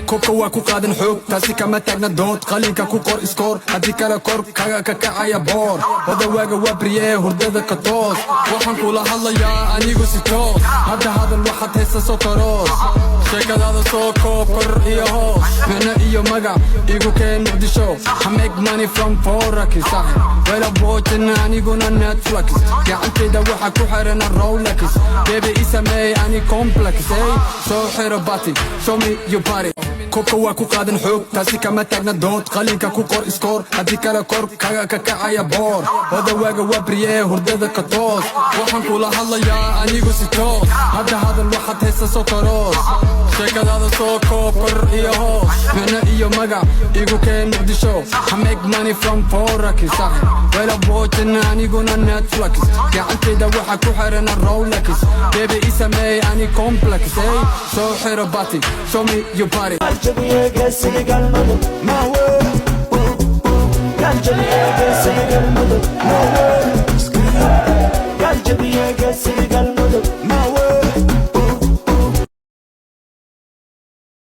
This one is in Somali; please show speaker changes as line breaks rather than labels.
Koobka waa ku qaadan xoog, taasi kama taagna dood. Qalinka ku qor iskoor, haddii kale kor kaga ka kacaya boor. Wadawaaga waa briyee, hurdada ka toos. Waxaan kula hadlayaa anigu si toos. Hadda hadal, waxaad haysa soo karoos. Sheekadaada soo koob, kor iyo hoos. Micno iyo magac igu keen Muqdisho. I make money from forex, wela watching aniguna Netflix. Gacantayda waxa ku xiran Rolex. Baby, i sameey ani complex. Hey, soo xiro bati, show me your body. Koobka waa ku qaadan xoog, taasi kama taagna dood. Qalinka ku qor iskoor, haddii kale kor kaga ka kacaya boor. Wadawaaga waa briyee, hurdada ka toos. Waxaan kula hadlayaa anigu si toos. Hadda hadal, waxaad haysa soo karoos. Sheekadaada soo koob, kor iyo hoos. Micno iyo magac igu keen Muqdisho. I make money from forex, wela watching aniguna Netflix. Gacantayda waxa ku xiran Rolex. Baby, i sameey ani complex. Hey, soo xiro bati, show me your body.
Jabiye geesiga Galmudug. Galjabiye geesiga Galmudug.